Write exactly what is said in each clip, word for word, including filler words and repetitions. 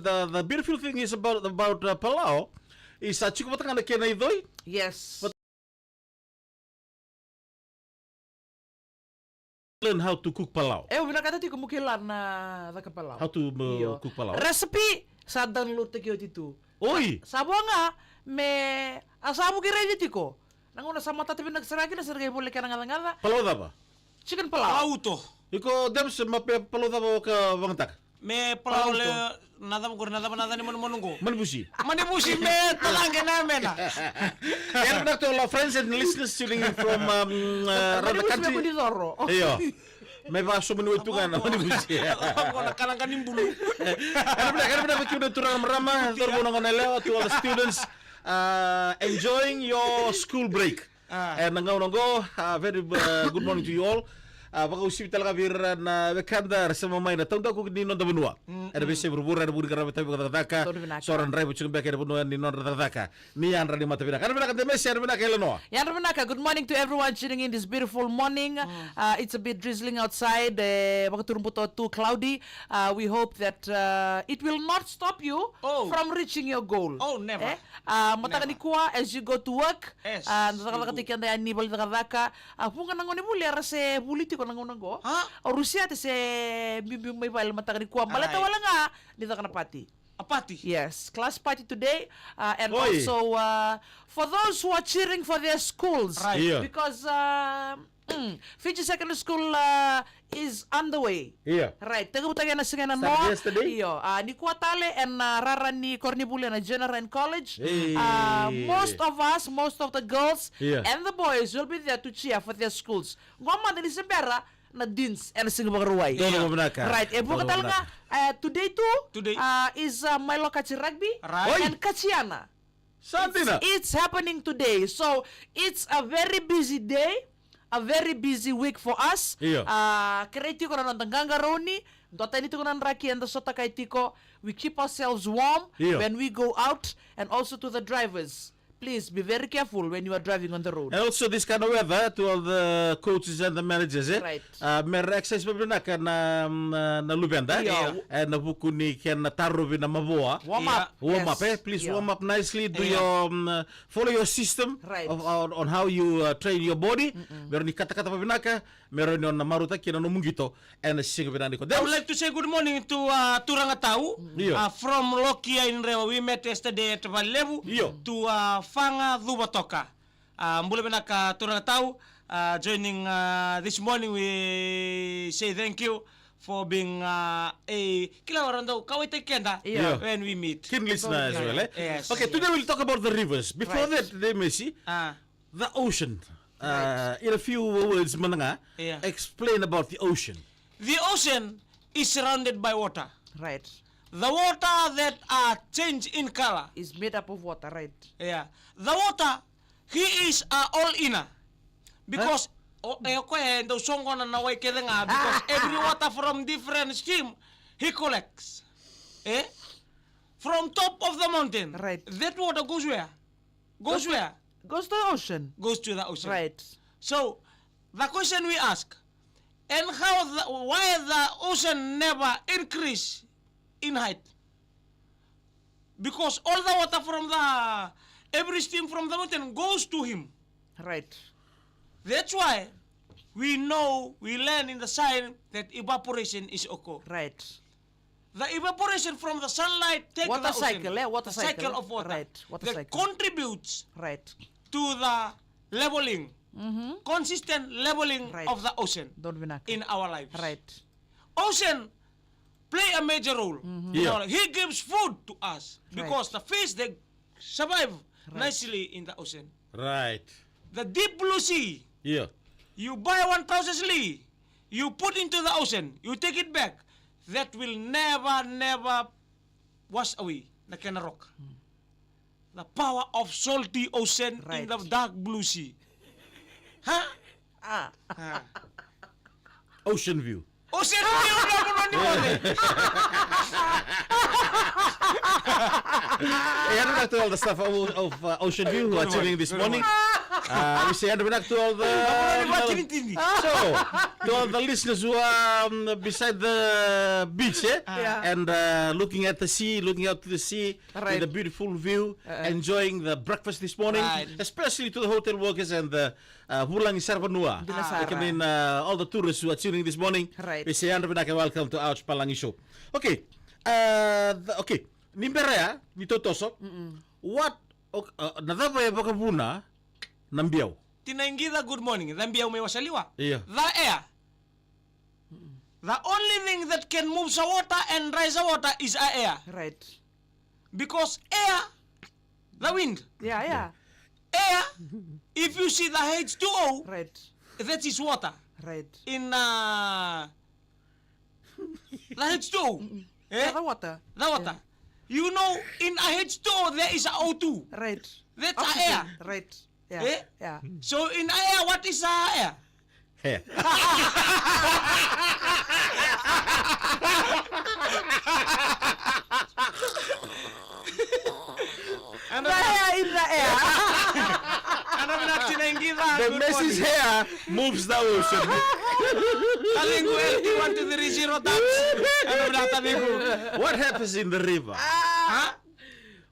The, the beautiful thing is about, about, uh, Palau, is sa tiko vata ga na kena icoi. Yes. But learn how to cook Palau. E, au vinakata tiko meu kila na caka Palau. How to, uh, Io. cook Palau. Recipe, sa download taki oti tu. Oi! Sa, sa vo ga, me, a sa vuki raici tiko. Na gauna sa matata vinaka sara kina, sa ra qai voleka na gacagaca. Palau cava? Chicken Palau. Palau uto. Iko Debs, ma pe Palau cava o ka vagataka? Me Palau Palau le, uto. Na cava qori, na cava na ca ni manumanu qo? Manivusi. Manivusi me talage na mena. Yara vinaka to all our friends and listeners tuning in from, um, uh, around the Manivusi me country. Kuni coro. Io. Me va so mani wetu ga na manivusi. Cava qo na kalaka ni bulu? Yara vinaka, yara vinaka vei kemuni na turaga, marama, cauravou, na gone yalewa, to all the students, uh, enjoying your school break. Ah. E, na gauna qo, ah, very, uh, good morning to you all. Ah, vakauasivi tale ga vei ira na wekada era sema mai na taudaku ni noda vanua. Mm, Ena mm. veiyasai vuravura, ena vuku ni qaravi tavi vakacakacaka. Donu vinaka. So ra draiva tiko beka ena vanua ni nodra cakacaka. Ni yadra ni mata vinaka. Yadra vinaka Demesi, yadra vinaka Elenoa. Yadra vinaka, good morning to everyone tuning in this beautiful morning. Mm. Uh, it's a bit drizzling outside, eh, vakaturubutao tu cloudy. Uh, we hope that, uh, it will not stop you Oh. from reaching your goal. Oh, never. Eh? Uh, mataka Never. nikua, as you go to work, Yes, ah, na cakacaka you tiko keda yani vale ni cakacaka. Ah, vuqa na gone vuli era se vuli tiko na gauna qo. Ha? O Rusiate se biubiu mai vale mataka nikua. Baleta Ai. wale ga ni caka na party. A party? Yes, class party today. Uh, and Oi. also, uh, for those who are cheering for their schools. Right. Yeah. Because, uh, mm, Fiji Secondary School, uh, is on the way. Io. Right, tekivutaki ena siga enanoa. Started yesterday? Io, ah, nikua tale ena, ah, rara ni koronivuli ena General College. Hey. Ah, most of us, most of the girls Io. and the boys will be there to cheer for their schools. Qo mada ni se bera na Deans ena siga Vakarauwai. Donu Io. vinaka. Right, e vuqa Donu tale ga, vinaka. ah, today too, Today. ah, is, ah, Mailokati Rugby Right. Oi. and Katiana. Sa dina. It's, it's happening today. So, it's a very busy day, a very busy week for us. Io. Ah, kerei tiko na noda qaqarauni, duatani tiko na draki eda sotakai tiko. We keep ourselves warm Io. when we go out, and also to the drivers. Please be very careful when you are driving on the road. And also this kind of weather, to all the coaches and the managers, eh? Right. Ah, me ra exercise vakavinaka na, na, na luveda. Io. Ena vuku ni kena tarovi na mavoa. Warm up. Warm up, Yes. eh? Please Io. warm up nicely. Do Io. your, um, uh, follow your system Right. of, on, on how you, uh, train your body. Mm-mm. Me rawa ni katakata vakavinaka, me rawa ni o na marautaka kina na nomu qito ena siga vinaka nikua. I would like to say good morning to, uh, Turaga Tau, Io. uh, from Lokia in Rewa. We met yesterday at Valelevu Io. to, uh, Faga Cuva Toka. Ah, bula vinaka Turaga Tau, ah, joining, ah, this morning. We say thank you for being, ah, a kila wara dau kauaitaki keda Io. when we meet. Keen listener as well, eh? Yes. Okay, today we'll talk about the rivers. Before Right. that, Demesi, Ah, the ocean. Uh, Right. in a few words, mada ga, Yeah. explain about the ocean. The ocean is surrounded by water. Right. The water that are change in color. Is made up of water, right? Yeah. The water, he is a all inner. Because o, e o koya e dau soqona na wai kece ga, because every water from different stream he collects. Eh? From top of the mountain. Right. That water goes where? Goes Goes to, where? goes to the ocean. Goes to the ocean. Right. So, the question we ask, and how the, why the ocean never increase in height? Because all the water from the, every stream from the mountain goes to him. Right. That's why we know, we learn in the science that evaporation is occur. Right. The evaporation from the sunlight take Water the ocean. cycle, eh? Water The cycle, cycle eh? of water Right, water that cycle. contributes Right. to the leveling, Mm-hmm. consistent leveling Right. of the ocean Donu vinaka. in our lives. Right. Ocean play a major role. Mm-hmm. in Yeah. our life. He gives food to us Right. because the fish, they survive Right. nicely in the ocean. Right. The deep blue sea. Yeah. You buy one trousers li, you put into the ocean, you take it back. That will never, never wash away. Na kena rock. The power of salty ocean in Right. the dark blue sea. Huh? Ah. Ah. Ocean view. Ocean view, no, no, no, no, no. Hey, I don't know to all the staff of, of, uh, Ocean View who are tuning in this morning. Uh, we say yadra vinaka to all the so to all the listeners who are um, beside the beach, eh? Yeah. And uh, looking at the sea, looking out to the sea, right, with a beautiful view, uh, enjoying the breakfast this morning, right, especially to the hotel workers and the uh, Vulagi Saravanua. Dina sara. Kemuni na, uh, all the tourists who are tuning this morning. Right. We say yadra vinaka, welcome to Ouch Palagi Show. Okay. Uh, the, okay. Ni bera ya ni totoso. What, uh, na cava e vakavuna na biau? Tina Igica, good morning. Ca biau mai wasaliwa. Ia. The air. The only thing that can move the water and rise the water is a air. Right. Because air, the wind. Yeah, yeah. Air, if you see the H two O, right, that is water. Right. In uh, the H two O, eh? Yeah, the water. The water. Yeah. You know, in a H two O, there is a O two. Right. That's a air. Oxygen. Right. Yeah. Eh? Yeah. So in air, what is uh, air? Hair. And the hair in the air. And I'm not in Angiva. The good message morning. Hair moves the ocean. Talingu L T one two three zero taps. And I'm not Talingu. What happens in the river? Huh?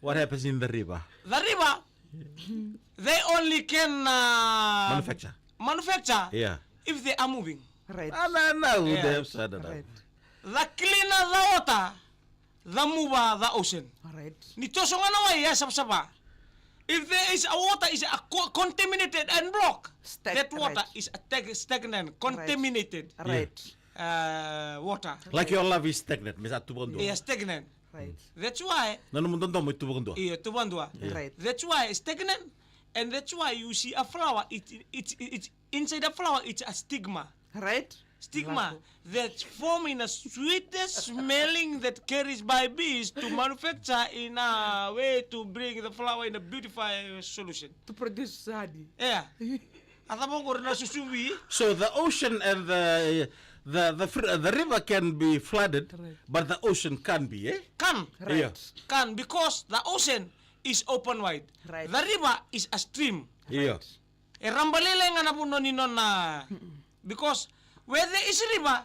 What happens in the river? The river, they only can uh, manufacture. Manufacture, yeah, if they are moving. Right. Ah, no, no, yeah, they have said that. Right. The cleaner the water, the mover the ocean. Right. Ni toso ga na wai e savasava. If there is a water is a co- contaminated and block, stag- that water, right, is a stag- stagnant, right, contaminated. Right. Uh, water. Like your love is stagnant, misa tu vondo. Yeah, stagnant. Right. That's why. Na nomu dodomo e tu vakadua. Io, tu vakadua. Yeah. Right. That's why it's stagnant, and that's why you see a flower. It, it, it, it inside a flower, it's a stigma. Right. Stigma. Laku. That's formed in a sweetest smelling that carries by bees to manufacture in a way to bring the flower in a beautiful solution. To produce honey. Yeah. A cava oqori na susuvi? So the ocean and the the the, fr- the river can be flooded, right, but the ocean can't be, eh? Can. Right. Yeah. Can, because the ocean is open wide. Right. The river is a stream. Yeah. Right. E raba lailai ga na vanua ni nona. Because where there is river,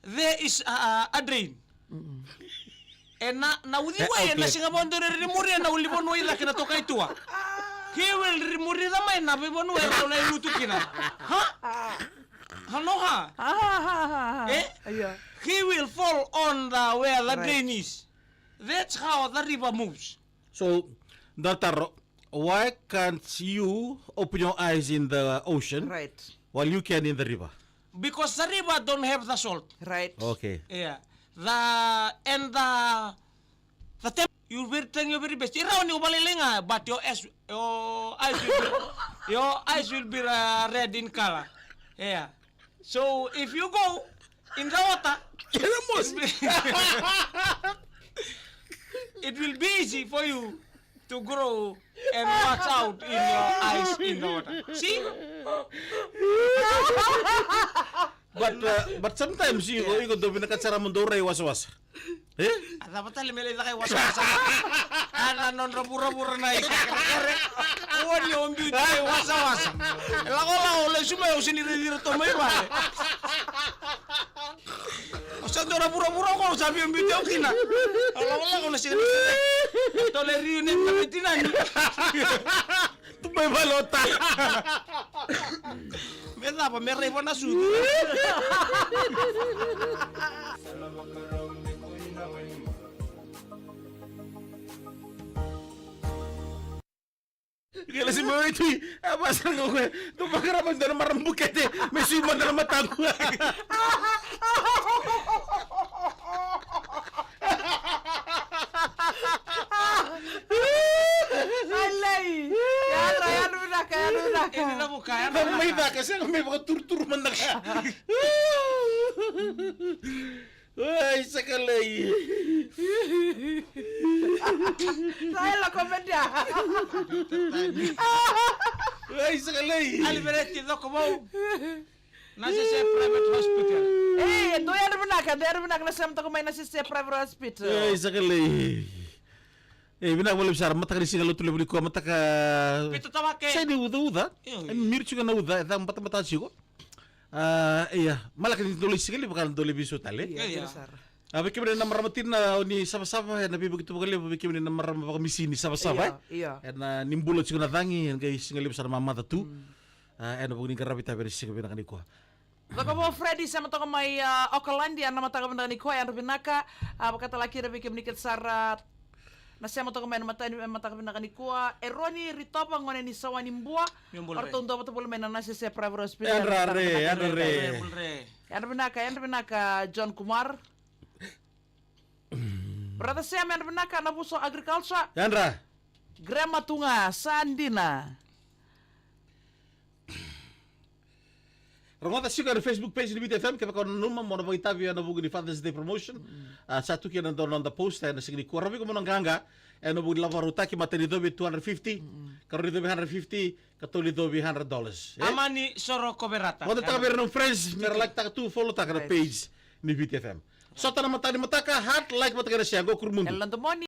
there is a, a, a drain. E na, na uciwai e na siga vadodonu e rimuri e na ulunivanua i cake na toka i tua. He will rimuri ca mai na veivanua e rau lai lutu kina. Ha? Ha, no ha? Eh? He will fall on the where the drain is. That's how the river moves. So, Doctor, why can't you open your eyes in the ocean, right, while you can in the river? Because the river don't have the salt. Right. Okay. Yeah. The and the the tem- you very trying your very best. Ira ni ubali linga, but your eyes, your eyes will be, your eyes will be uh, red in color. Yeah. So if you go in the water, it will be, it will be easy for you to grow and watch out in your eyes in the water. See? But uh, but sometimes you go, you go do vinaka sara mo do rai wasawasa. Eh? A cava tale me lai caka i wasawasa? A na nodra vuravura na ikerekere. Ua ni o biuti i wasawasa. E lakolako lai suma e o sini raici iratou mai vale. O sa dua na vuravura ko o sa via biuti au kina. O lakolako na sini. Tole riu ne na biuti nani. Tu mai vale o ta. Me cava me raiva na sucu. Kela si mai tui a vasa ga koya. Tu vakara mai dua na marama bukete me sui mada na mataqu. Ai lai. Yadra, yadra vinaka, yadra vinaka. Ena vuka, yadra vinaka. Mai caka, sega mai vakaturuturu mada ga. Ai, saka lai. Sai lako media. Ai, saka lai. Ali Vereti, coko vou. Nasese Private Hospital. Ei, e dua yadra vinaka, e dua yadra vinaka na sema toka mai Nasese Private Hospital. Ei, saka lai. E vinaka vakalevu sara, mataka ni siga Lotulevu nikua, mataka. Pita tawake. Sa ni ucauca. Io, io. E miri tiko na uca, e ca batabata tiko. A, ia, malaka ni dau lai siga levu ka na dau lai veisau tale. Ia, ia. Sara. A, vei kemuni na marama tina o ni savasava, ena veivakitubuka levu vei kemuni na marama vakamisini savasava, e? Ia, ia. Ena ni bula tiko na cagi, ena qai siga levu sara mamaca tu. Mm. A, ena vuku ni qaravi tavi ena siga vinaka nikua. Cakava o Freddy, sema toka mai, a, Okaladi, ena mataka vinaka nikua, yadra vinaka, a, vakatalega vei kemuni kece sara, na sema toka mai na matani, e mataka vinaka nikua, Eroni Ritova, gone ni Sawanibua, Meu bula o ratou re. Dua vata bula mai na Nasese Private Hospital. Yadra re, yadra re. Meu bula re. Yadra vinaka, yadra vinaka, John Kumar. Brother Sam, yadra vinaka, Navuso Agriculture. Yadra. Grandma tu ga, sa dina. Rogoca tiko ena Facebook page ni Viti F M, kevaka o nanuma mo na vakaitavi ena vuku ni Father's Day promotion. Mm. A, sa tu kina e dua na noda post ena siga nikua. Rawa vei iko mo na qaqa ena vuku ni lavarautaki, matai ni icovi two hundred fifty, mm, karua ni icovi hundred fifty, ka tolu ni icovi hundred dollars. E? Amani Soro Koverata. Rogoca tiko vei ira na friends, me ra like taka tu, follow taka na page ni Viti F M. Sota na mataka ni mataka, heart, like, mataka na share, qo Kurumudu.